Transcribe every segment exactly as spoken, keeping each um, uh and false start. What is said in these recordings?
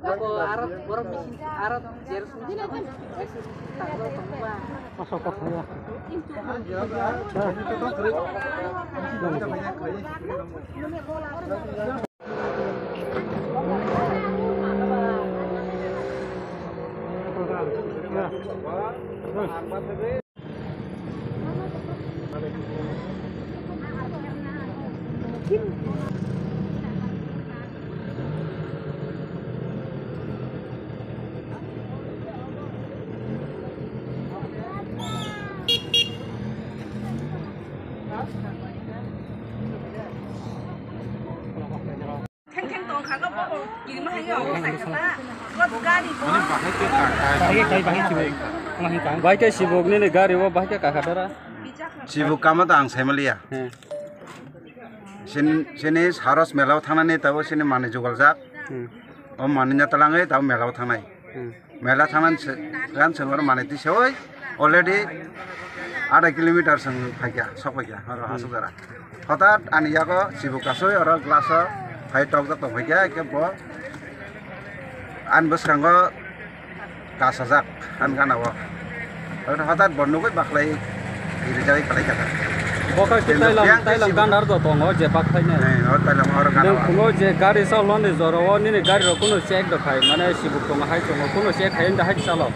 Ako, arok, borok misi, arok, jersey, Theng theng tong kha, bo kirima hai yo, sai kha ta. Bo gari bo. Bahai kai, bahai sibuk. Bahai kai. Bahai kai sibuk nini gari o bahai kai kakha dara. Sibuk kama ta ang sai maliya. He. Sin, sini Saros mela o thangnani tabo sini mani jugal jak. Hmm. O mani nya talangwi tabo mela o thangnai. Hmm. Mela thangna se, gan sengor mane tisoi already adha kilometer seng phaikya, sok phaikya, oro Hmm. asuk jora. Hothat ani yago sibuk kasoi oro glass o phai tok jak tong phaikya, ke bo ani bwskango kasajak, ani gana o. Oro hothat bo nugui baklai iri jagui kalai kha. Bo kha Tei tailam, biang tei tailam sibuk. Gandar do tongo je bak khainai. Nei, o tailam oro gana Nang o. Phungo je gari sa lon de jora o nini gari rok kuno check do khai, mane sibuk tongo hai tongo, kuno check khai da hai chalo.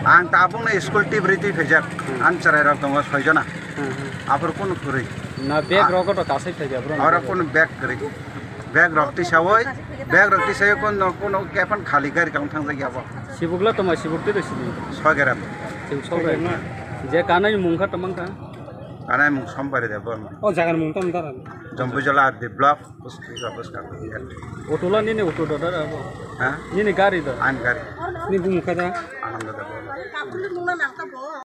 Ang tabuk no school tip ri twi phaijak. Hmm. Ang chwrai rok tongo soi jona. Hmm, hmm. Aphuru kunu kwrwi. Na bag A- rok to kasai phai bag rok. Oro kunu bag kwrwi. Bag rok tisawoi, bag rok tisawoi kunu, kunu kepan khali gari tong thangjak ya bo. Sibuk la toma sibuk twi sini. Soi gram. Sibuk soi gram. Je kanai mung kha tamang kha. Kanai mung Sompari de bo. O jaga ni mung tam dara. Jompuijola R D block. Bwskang, bwskang. Auto la nini auto da, da, da, bo? Ha? Nini gari da? Ani gari. Ni bumung kha da? Ananda da bo.